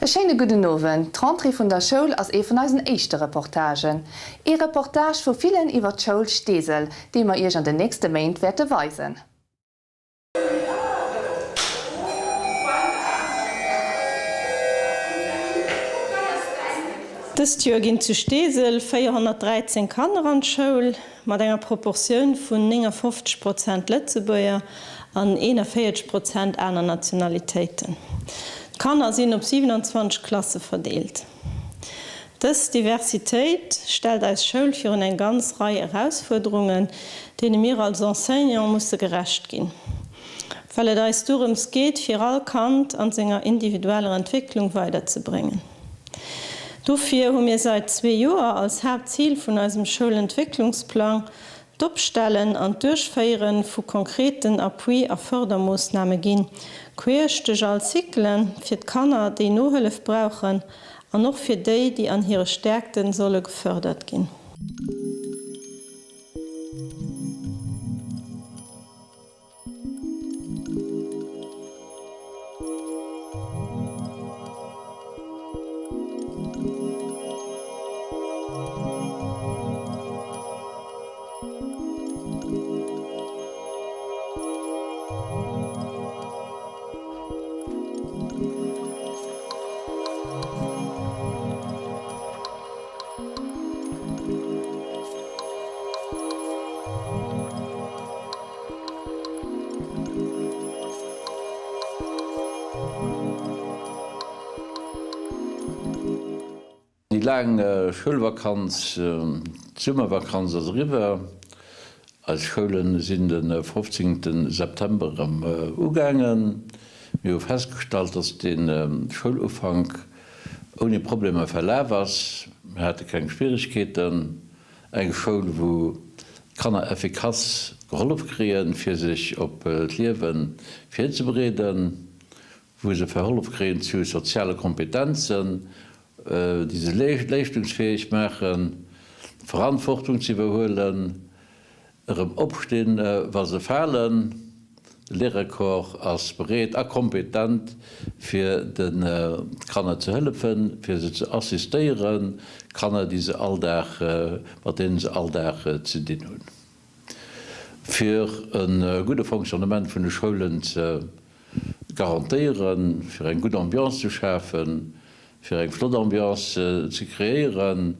E schéine gudden Owend. D'Rentrée vun der Schoul ass ee vun eisen éischte Reportagen. Ee Reportage vu villen iwwer d'Schoul Steesel, dee mer Iech an den nächste Méint wäerte weisen. Dëst Joer ginn zu Steesel 413 Kanner an d'Schoul, mat enger Proportioun vun 59 Prozent Lëtzebuerger an 41 Prozent aner Nationalitéiten. D'Kanner sinn op 27 Klasse verdeelt. Dës Diversitéit stellt eis Schoul virun eng ganz Rei Erausfuerderungen, deene mir als Enseignant musse gerecht ginn, well et eis dorëms geet, fir all Kand an senger individueller Entwécklung weiderzebréngen. Dofir hu mir sait zwee Joer als Haaptzil vun eisem Schoulentwécklungsplang D'Opstellen an d'Duerchféiere vu konkreten Appui a Fërdermoossname ginn, queesch duerch all Cyclen, fir d'Kanner, déi Nohëllef brauchen, an och fir déi, déi an hire Stäerkte solle gefërdert ginn. Déi laang Schoulvakanz, d'Summervakanz ass eriwwer. Eis Schoulen sinn de 15 September erëm ugaangen. Mir hu festgestallt, dass de Schoulufank ouni Problemer verlaf ass. Mir hate keng Schwieregkeeten. Eng Schoul, wou d'Kanner effikass gehollef kréien, fir sech op d'Liewe virzebereeden, wou se verhollef kréien zu soziale Kompetenzen, déi se leeschtungsfäeg maachen, Verantwortung ze iwwerhuelen, Erëm opstinn, wa se falen. De Lehrercorps ass bereet a kompetent, fir de Kanner ze hëllefen, fir se ze assistéieren, Kanner, déi se all Dag, mat deenen se all Dag ze dinn hunn. Fir e gudde Fonctionnement vun de Schoulen ze garantéieren, fir eng gutt Ambiance ze schafen, fir eng flott Ambiance ze kreéieren,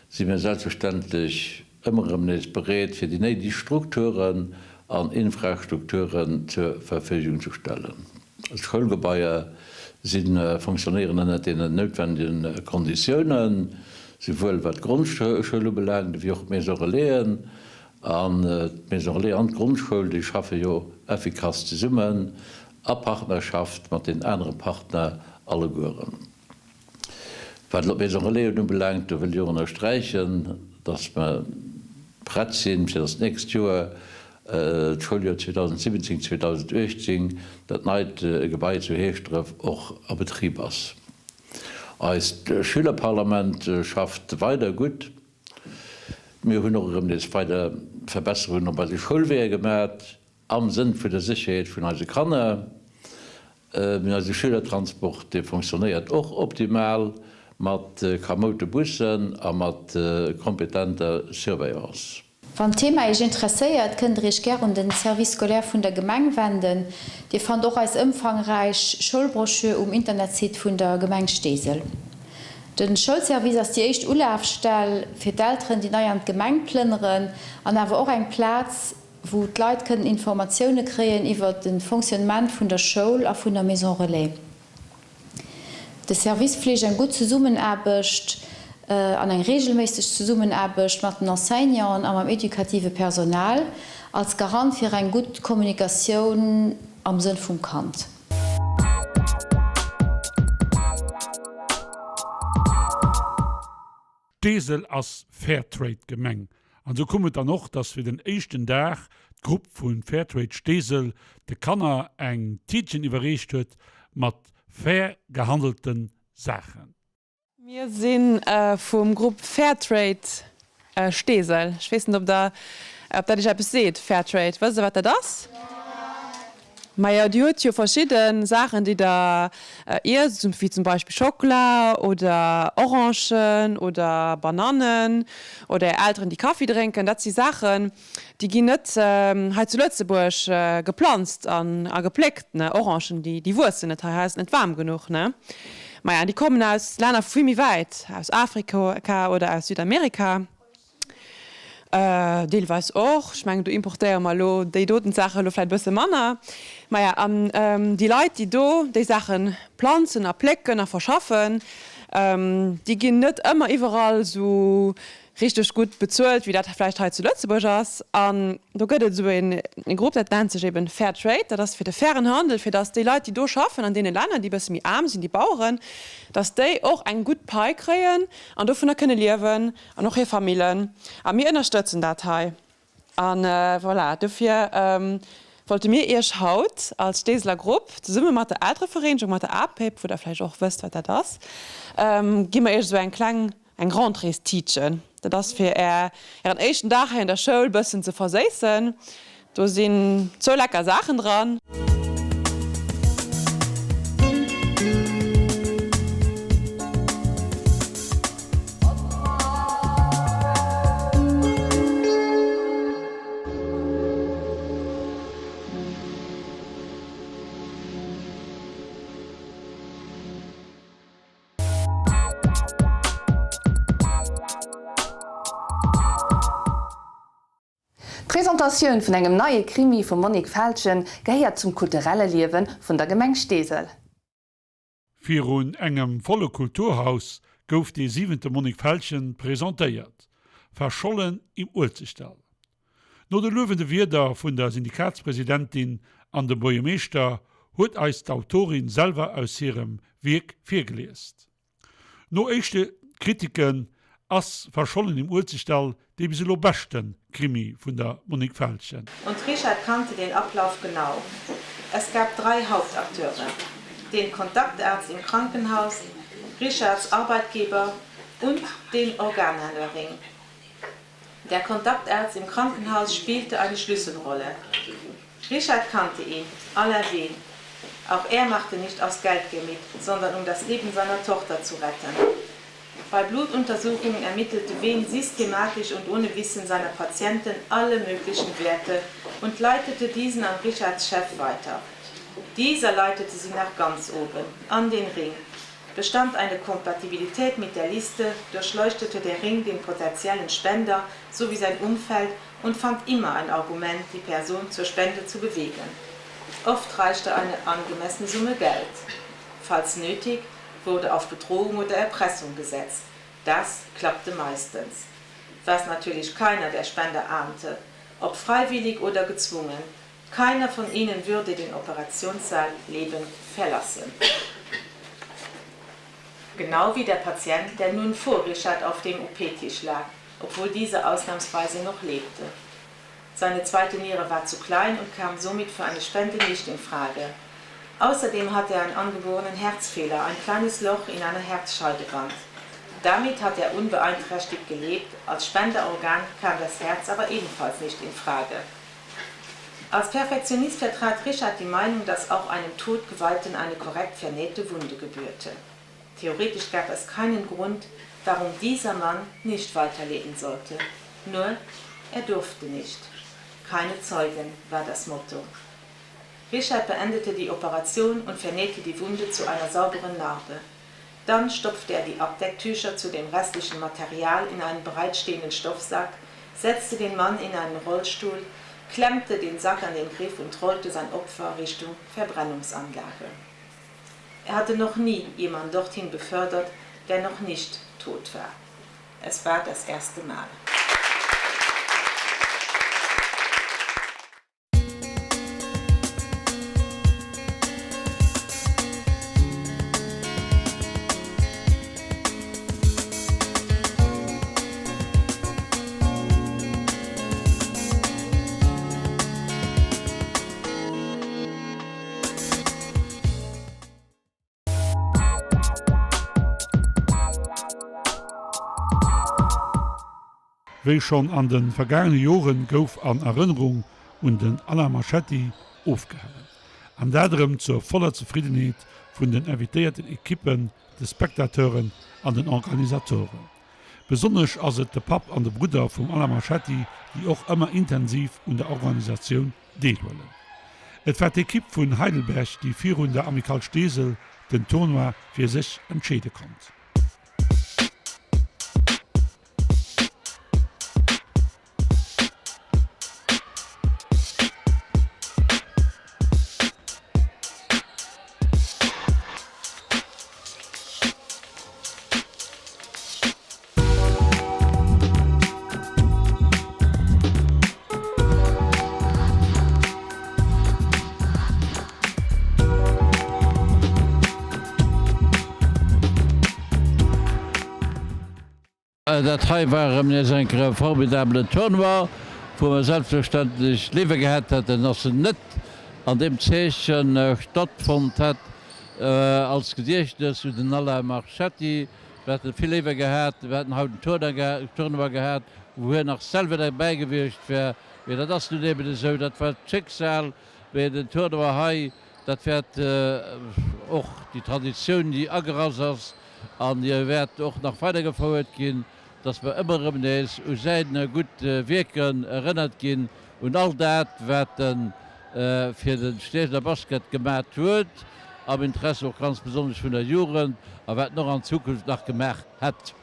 si mir selbstverständlech ëmmer erëm nees bereet, fir déi néideg Strukturen an Infrastrukturen zur Verfügung ze stellen. D'Schoulgebaier si fonctionnéieren ënnert deenen noutwendege Konditiounen, souwuel wat d'Grondschoul ubelaangt ewéi och d'Maison Relaisen. An d'Maison Relais an d'Grondschoul, déi schaffe jo effikass zesummen a Partnerschaft mat den anere Partner allegueren. Wat elo d'Maison Relaisen ubelaangt, do wëll ech och ënnersträichen, dass mer prett sinn, fir dass d'nächst Joer, d'Schouljoer 2017, 2018, dat neit Gebai zu Heeschdref och a Betrib ass. Eist Schülerparlament schafft weider gutt. Mir hunn och erëm nees weider Verbesserungen op eise Schoulweeër gemat. Am Sënn vun der Sécherheet vun eise Kanner. Mee eise Schülertransport, dee fonctionnéiert och optimal mat kamoute Bussen a mat kompetenter Surveillance. Wann d'Thema Iech interesséiert, kënnt der Iech gär un den Service scolaire vun der Gemeng wenden. Dir fannt och eis ëmfangräich Schoulbroschür um Internetsite vun der Gemeng Steesel. Den Schoulservice ass déi éischt Ulafstell fir d'Elteren, déi nei an d'Gemeng plënneren an awer och eng Plaz, wou d'Leit kënnen Informatioune kréien iwwert de Fonctionnement vun der Schoul a vun der Maison Relais. De Service fleegt eng gutt Zesummenaarbecht an eng reegelméisseg Zesummenaarbecht mat den Enseignanten a mam educative Personal als Garant fir eng gutt Kommunikatioun am Sënn vum Kand. Steesel ass Fairtrade-Gemeng an sou koum et dann och, dass fir den éischten Dag. Grupp vu Fairtrade Steesel de Kanner eng Tiitchen iwwerreecht huet mat fair gehandelte Saachen. Mir si vum Grupp Fairtrade Steesel. Ech weess net, ob der, ob dat iech eppes seet, Fairtrade. Wësst der, wat dat ass? Majo, Dir hutt jo verschidde Saachen, déi der iesst, wéi zum Beispill Schockela oder Orangen oder Banannen oder Är Elteren, déi Kaffi drénken. Dat si Saachen, Déi ginn net hei zu Lëtzebuerg geplanzt an a gepléckt, ne? Orangen, déi, déi wuessen net hei, hei ass et net waarm genuch, ne? Maja, déi kommen aus Länner vu vill méi wäit, aus Afrika oder aus Südamerika deelweis och. Ech mengen, do importéiere mer elo déi doten Saachen elo vläicht e bësse manner. Maja, an déi Leit, déi do déi Saache planzen a plécken a verschaffen, déi ginn net ëmmer iwwerall esou richteg gutt bezuelt, wéi dat vläicht hei zu Lëtzebuerg ass. An do gëtt et esou e Grupp, dat nennt sech eben Fair Trade, dat ass fir de fairen Handel, fir datt déi Leit, déi do schaffen an deene Länner, déi e bësse méi aarm sinn, déi Baueren, datt déi och eng gutt Pai kréien an dovunner kënne liewen an och hir Famillen. A mir ënnerstëtzen dat hei. A voilà, dofir wollte mir Iech haut als Steeseler Grupp, zesumme mat der Elterevereenegung, mat der APEP, wou Der vläicht och wësst, wat dat ass, gi mer Iech esou eng kleng Eng Rentréestiitchen, dat ass fir är ären éischten Dag hei an der Schoul bëssen ze verséissen. Do sinn zwou lecker Saachen dran. D'Presentatioun vun engem neie Krimi vum Monique Feltgen gehéiert zum kulturelle Liewe vun der Gemeng Steesel. Virun engem volle Kulturhaus gouf dee siwente Monique Feltgen presentéiert, Verschollen im Uelzechtdall. No de luewende Wierder vun der Syndikatspresidentin an dem Buergermeeschter huet eis d'Autorin selwer aus hirem Wierk virgeliest. No éischte Kritiken ass Verschollen im Uelzechtdall dee bis elo beschte Krimi vun der Monique Feltgen. Und Richard kannte den Ablauf genau. Es gab drei Hauptakteure: Den Kontaktarzt im Krankenhaus, Richards Arbeitgeber und den Organhändlerring. Der Kontaktarzt im Krankenhaus spielte eine Schlüsselrolle. Richard kannte ihn, Alain Wehn. Auch er machte nicht aus Geldgier mit, sondern um das Leben seiner Tochter zu retten. Bei Blutuntersuchungen ermittelte Wehn systematisch und ohne Wissen seiner Patienten alle möglichen Werte und leitete diesen an Richards Chef weiter. Dieser leitete sie nach ganz oben, an den Ring. Bestand eine Kompatibilität mit der Liste, durchleuchtete der Ring den potenziellen Spender sowie sein Umfeld und fand immer ein Argument, die Person zur Spende zu bewegen. Oft reichte eine angemessene Summe Geld. Falls nötig, wurde auf Bedrohung oder Erpressung gesetzt. Das klappte meistens. Was natürlich keiner der Spender ahnte, ob freiwillig oder gezwungen, keiner von ihnen würde den Operationssaal lebend verlassen. Genau wie der Patient, der nun vor Richard auf dem OP-Tisch lag, obwohl dieser ausnahmsweise noch lebte. Seine zweite Niere war zu klein und kam somit für eine Spende nicht in Frage. Außerdem hatte er einen angeborenen Herzfehler, ein kleines Loch in einer Herzscheidewand. Damit hat er unbeeinträchtigt gelebt, als Spenderorgan kam das Herz aber ebenfalls nicht in Frage. Als Perfektionist vertrat Richard die Meinung, dass auch einem Todgeweihten eine korrekt vernähte Wunde gebührte. Theoretisch gab es keinen Grund, warum dieser Mann nicht weiterleben sollte. Nur er durfte nicht. Keine Zeugen war das Motto. Richard beendete die Operation und vernähte die Wunde zu einer sauberen Narbe. Dann stopfte er die Abdecktücher zu dem restlichen Material in einen bereitstehenden Stoffsack, setzte den Mann in einen Rollstuhl, klemmte den Sack an den Griff und rollte sein Opfer Richtung Verbrennungsanlage. Er hatte noch nie jemand dorthin befördert, der noch nicht tot war. Es war das erste Mal. Wéi schonn an de vergaangene Joren gouf an Erënnerung un den Alain Marchetti ofgehalen. An dat erëm zur voller Zefriddenheet vun den invitéierten Ekippen, de Spectateuren an den Organisatoren. Besonnesch ass et de Papp an de Brudder vum Alain Marchetti, déi och ëmmer intensiv un der Organisatioun deelhuelen. Et war d'Ekipp vun Heidelberg, déi virun der Amicale Steesel den Tournoi fir sech entscheede konnt. Dat hei war erëm nees eng Kéier e formidabelen Tournoi, wou mer selbstverständlech léiwer gehat hätten, dass en net an deem Zeeche stattfonnt hätt. Als Gediechtnes un den Alain Marchetti, mir hätte vill léiwer gehat, mir hätten haut en Tournoi gehat, wou hien nach selwer derbäi gewiescht wär. Mee dat ass nun eben esou, dat war d'Schicksal. Mee den Tournoi hei, dat wäert och déi Traditioun, déi agerass ass, An déi wäert och nach weidergefouert ginn, dass mer ëmmer erëm nees u säin gutt Wierken erënnert ginn, un all dat, wat e fir de Steeseler Basket gemat huet, am Interesse och ganz besonnesch vun der Jugend, a wat en och an Zukunft nach gemaach hätt.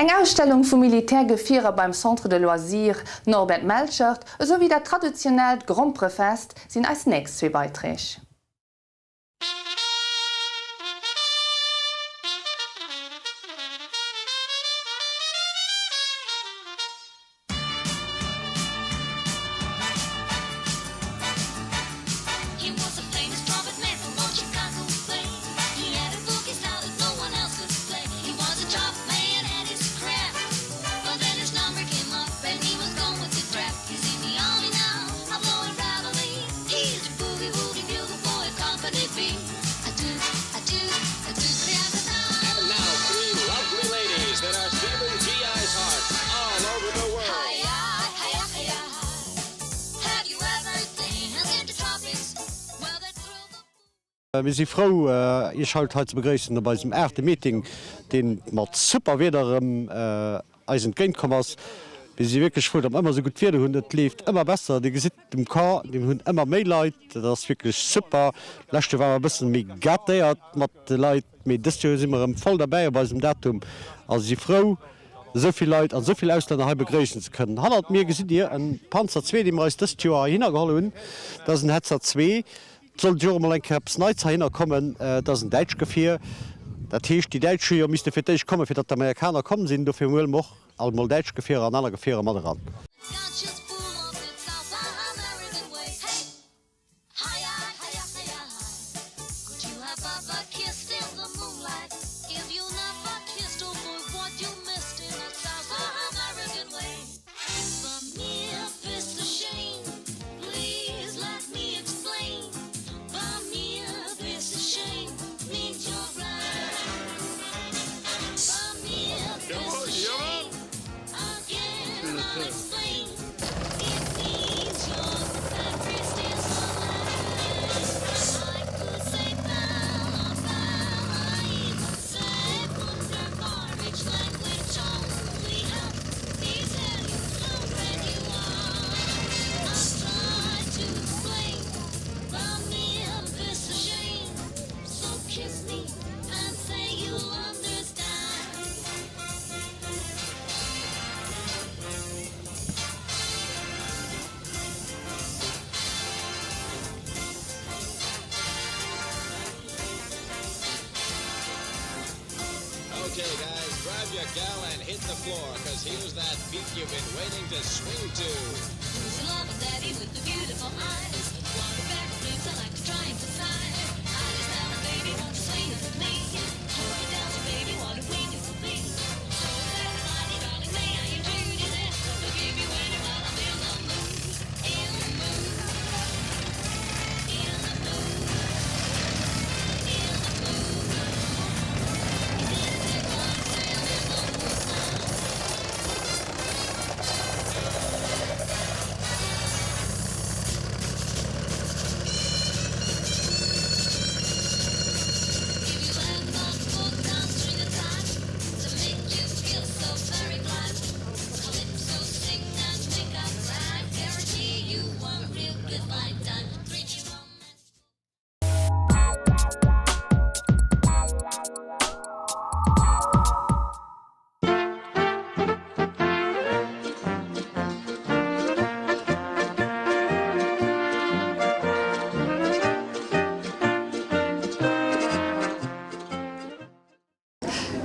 Eng Ausstellung vu Militärgefierer beim Centre de Loisirs Norbert Melchert esou wéi dat traditionellt Gromperefest sinn eis nächst zwee Beiträg. Mir si frou Iech haut hei ze begréissen op eisem aachte Meeting, deen mat super Wieder erëm eis entgéint komm ass. Mir si wierklech frou, datt mer ëmmer esou gutt Wieder hunn. Et leeft ëmmer besser. Dir gesitt dem Camp, mir hunn ëmmer méi Leit. Dat ass wierklech super. D'lescht Joer ware mer e bëssen méi gâtéiert mat de Leit, mee dëst Joer si mer erëm voll derbäi op eisem Datum a si frou, esou vill Leit an esou vill Auslänner hei begréissen ze kënnen. Hannert mir gesitt Dir en Panzer 2, dee mer eis dëst Joer heihinner geholl hunn. Dat ass en Hetzer 2. Et sollt jo och emol eng Kéier eppes Neits heihinner kommen. Et ass en däitscht Gefier. Dat heescht, déi Däitsch hu jo misste fir d'éischt kommen, fir datt d'Amerikaner komm sinn. Dofir huele mer och alt emol däitsch Gefierer an aner Gefierer mat eran.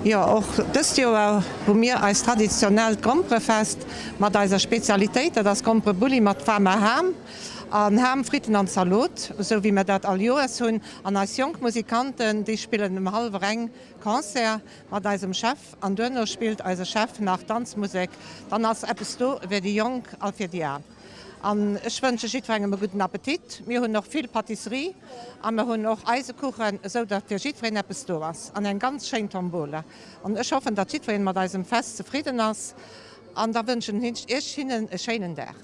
Jo, och dëst Joer hu mir eist traditionellt Gromperefest mat eiser Spezialitéit, dat ass Gromperebulli mat waarmer Ham an Ham, Fritten an Zalot, esou wéi mir dat all Joers hunn. An eis jonk Musikanten, déi spillen um hallwer eng Concert mat eisem Chef an duerno spillt eise Chef nach Danzmusek. Dann ass eppes do fir déi Jonk a fir déi Al. An ech wënsche jiddwerengem e gudden Appetit. Mir hunn och vill Pâtisserie a mer hunn och Eisekuchen, esou datt fir jiddwereen eppes do ass an eng ganz schéin Tombola. An ech hoffen, datt jiddwereen mat eisem Fest zefridden ass an da wënschen ech hinnen e schéinen Dag.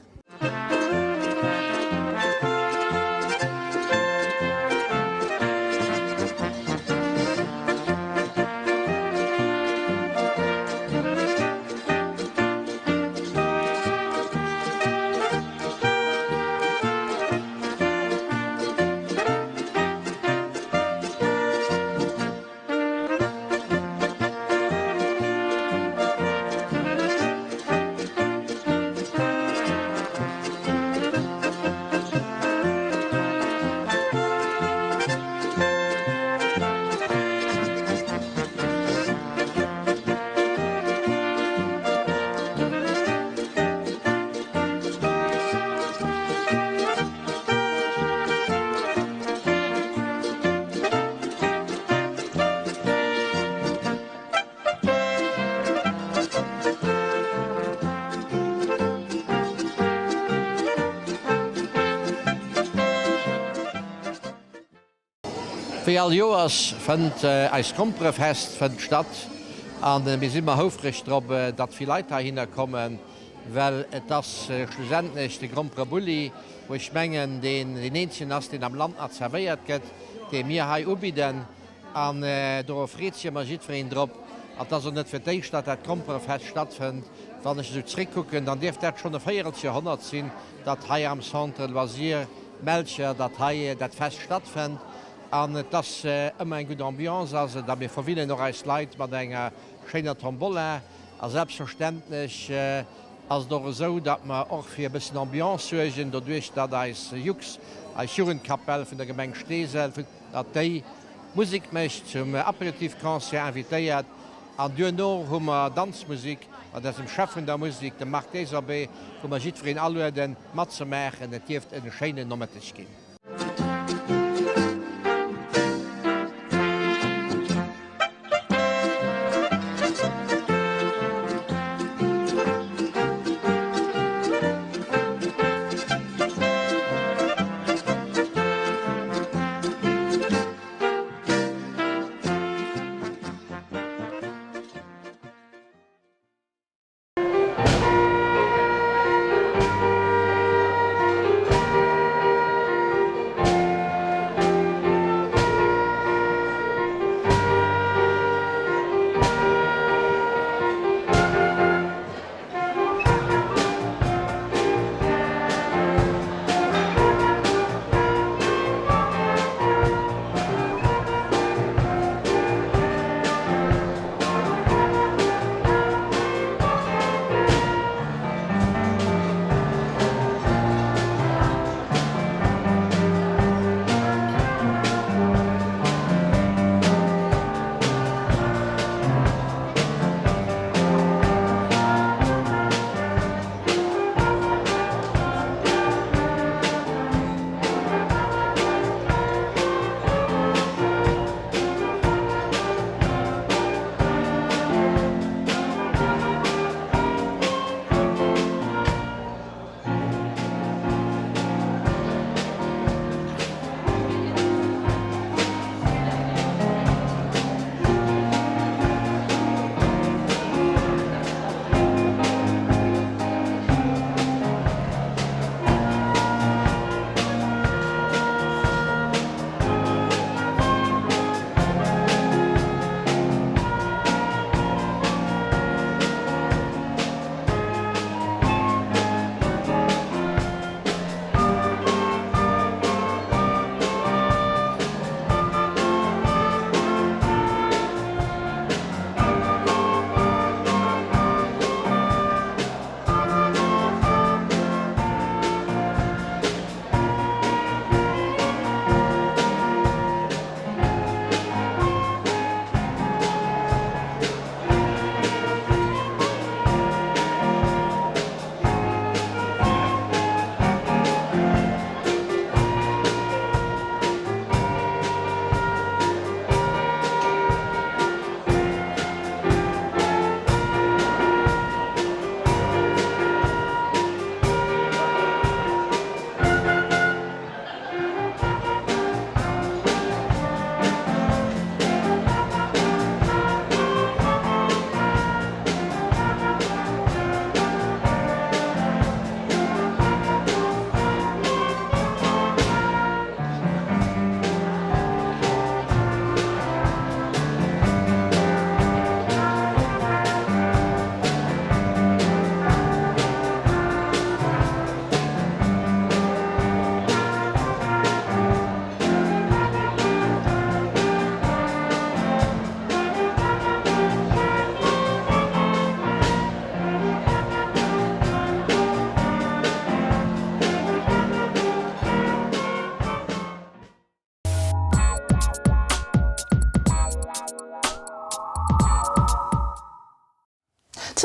Wéi all Joers fënnt eist Gromperefest fënnt statt an mir si mer houfreg drop, datt vill Leit heihinner kommen, well et ass schlussendlech de Gromperebulli, wou ech mengen deen deen eenzegen ass, deen am Land nach zerwéiert gëtt, dee mir hei ubidden. An dorof freet sech ëmmer jiddwereen drop. An et ass och net fir d'éischt, datt dat Gromperefest stattfënnt. Wann ech esou zréckkucken, dann dierft dat schonn e Véierelsjoerhonnert sinn, datt hei am Centre Loisirs Melcher, datt hei dat Fest stattfënnt. An et ass ëmmer eng gutt Ambiance ass et. A mir verwinnen och eis Leit mat enger schéiner Tombola. A selbstverständlech ass et och esou, datt mer och fir e bëssen Ambiance suergen, doduerch datt eis Jux, eis Jugendkapell vun der Gemeng Steesel, datt déi Musek mécht, zum Aperitif-Concert invitéiert an duerno hu mer Danzmusek mat eisem Chef vun der Musek, dem Marc Desorbé, wou mer jiddwereen alueden matzemaachen. Et dierft e schéinen Nomëtteg ginn.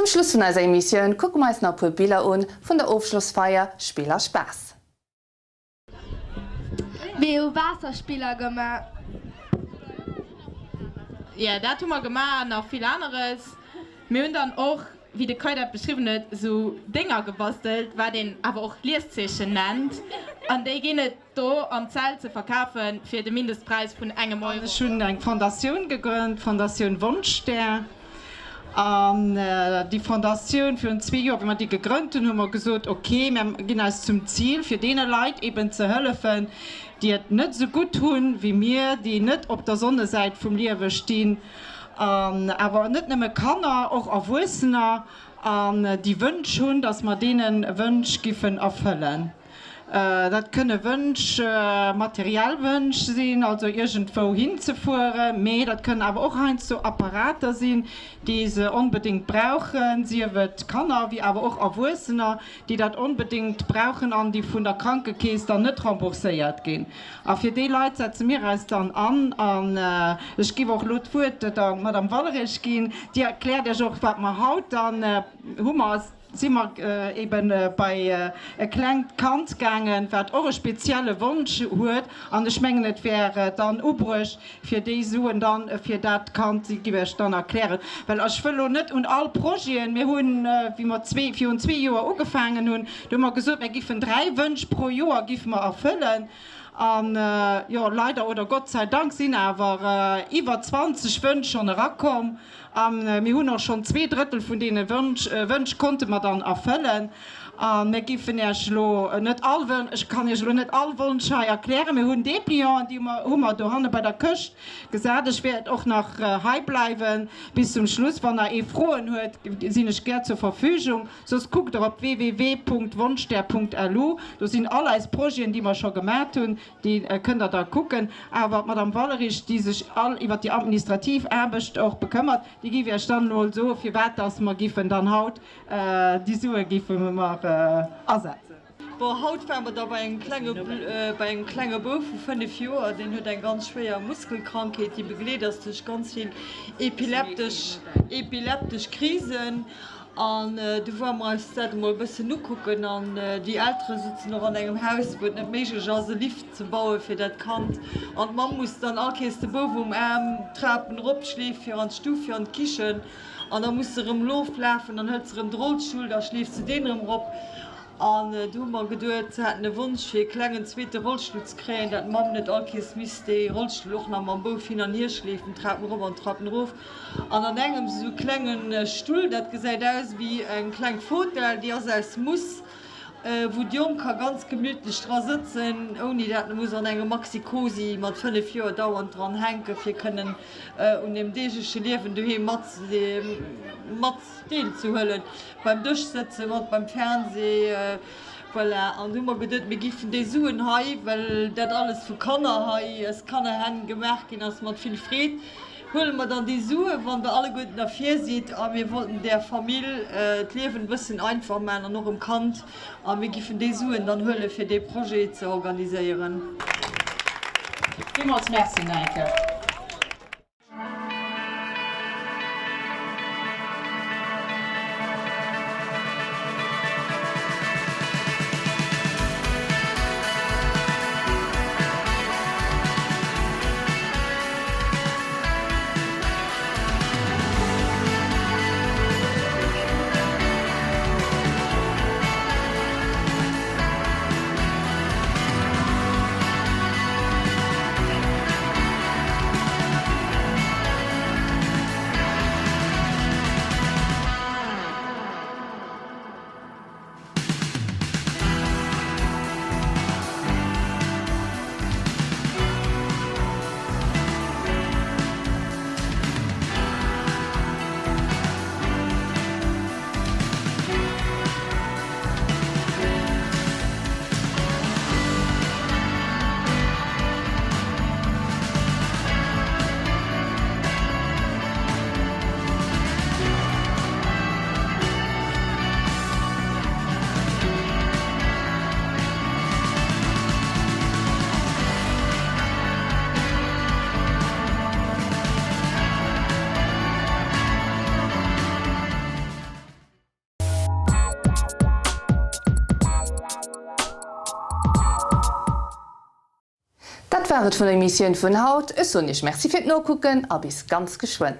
Schluss vun eiser Emissioun kucke mer eis nach e puer Biller un vun der Ofschlossfeier Spill a Spaass. Mir hu Waasserspiller gemaach. Jo, dat hu mer gemaach an nach vill aneres. Mir hunn dann och, wéi de Kai dat beschriwwen huet, esou Dénger gebastelt, wat een awer och Lieszeechen nennt. An déi ginn et do am Zelt ze verkafe fir de Mindestpräis vun engem Euro. Ech hunn eng Fondatioun gegrënnt, d'Fondatioun Wonschstär. An déi Fondatioun, virun zwee Joer, wéi mer déi gegrënnt hunn, hu mer gesot, ok, mir ginn eis zum Zil, fir deene Leit eben ze hëllefen, déi et net esou gutt hunn wéi mir, déi net op der Sonnesäit vum Liewe stinn, an awer net nëmme Kanner, och Erwuessener, an déi Wënsch hunn, datt mer deene Wënsch giffen erfëllen. Dat kënne Wënsch, materiell Wënsch sinn, also iergendwou hinzefueren, mee dat kënnen awer och heiansdo Apparater sinn, déi se onbedéngt brauchen, sief et Kanner wéi awer och Erwuessener, déi dat onbedéngt brauchen an déi vun der Krankekeess dann net rembourséiert ginn. A fir déi Leit setze mir eis dann an. An ech géif och elo d'Wuert der Madame Wallerich ginn, déi erkläert Iech och, wat mer haut dann hu mer. si mer eben bei e klengt Kand gaangen, wat och e spezielle Wonsch huet, an ech mengen, et wär dann ubruecht, fir déi Suen dann fir dat Kand, si giff Iech dann erklären, well ech wëll elo net un all Projeten, mir hunn, wéi mer zwee, virun zwee Joer ugefaangen hunn, do hu mer gesot, mir giffen dräi Wënsch pro Joer giffe mer erfëllen, an jo, leider oder Gott sei Dank sinn awer iwwer 20 Wënsch schonn erakomm. A mir hunn och schonn zweedrëttel vun deene Wënsch konnte mer dann erfëllen. A mir giffen Iech elo net all Wënsch, ech kann Iech elo net all Wonsch hei erklären. Mir hunn Déplianten, déi hu mer dohanne bei der Këscht gesat. Ech wäert och nach hei bleiwe bis zum Schluss. Wann nach ee Froen huet, sinn ech gär zur Verfügung. Soss kuckt der op www.wonschstär.lu, do sinn all eis Projeten, déi mer scho gemat hunn. Déi kënnt Der da kucken. Awer d'Madame Wallerich, déi sech all iwwert déi administrativ Aarbecht och bekëmmert, déi géif Iech dann emol soen, firwat dass mer giffen dann haut déi Sue giffe mer asetzen. Bon, haut ware mer da bei engem klenge, bei engem klenge Bouf vu 5 Joer, deen huet eng ganz schwéier Muskelkrankheet, déi begleet ass duerch ganz vill epileptesch, epileptesch Krisen. An du woare mer eis dat emol e bëssen ukucken. An déi Eltere sutzen och an engem Haus, wou et net méiglech ass, e Lift ze baue fir dat Kand. An d'Mamm muss dann all Kéiers de Bouf um Aarm d'Trapen eropschleefe fir an d'Stuff, fir an d'Kichen. An da muss se erëm eroflafen, dann hëlt se erëm de Rollstull, da schleeft se deen erëm erop. An du hu mer geduet, se hätten e Wonsch fir e klengen zweete Rollstull ze kréien, dat d'Mamm net all Kees misst dee Rollstull och nach mam Bouf hin an hier schleefen, d'Trapen erop an d'Trapen erof. An an engems esou e klenge Stull, dat gesäit aus ewéi eng kleng Fotell, déi ass aus Mousse, wou d'Jong ka ganz gemütlech dra sëtzen, ouni dat e muss an engem Maxi-Cosi mat 5 Joer dauernd dran hänken, fir kënnen un dem deegleche Liewen doheem mat mat deelzehuelen. Beim Dësch sëtzen, mat beim Fernseh, voilà. An du hu mer geduet, mir giffen déi Suen hei, well dat alles vu Kanner hei, aus Kannerhänn gemaach ginn ass, mat vill Freed, huele mer dann déi Suen, wann der alleguerten derfir sidd. A mir wollten där Famill d'Liewen e bëssen einfach maachen an och em Kand. A mir giffen déi Suen dann huelen, fir dee Projet ze organiséieren. Villmools Merci nach eng Kéier. Dat war et vun der Emissioun vun haut. Ech soen Iech Merci fir d'Nokucken a bis ganz geschwënn.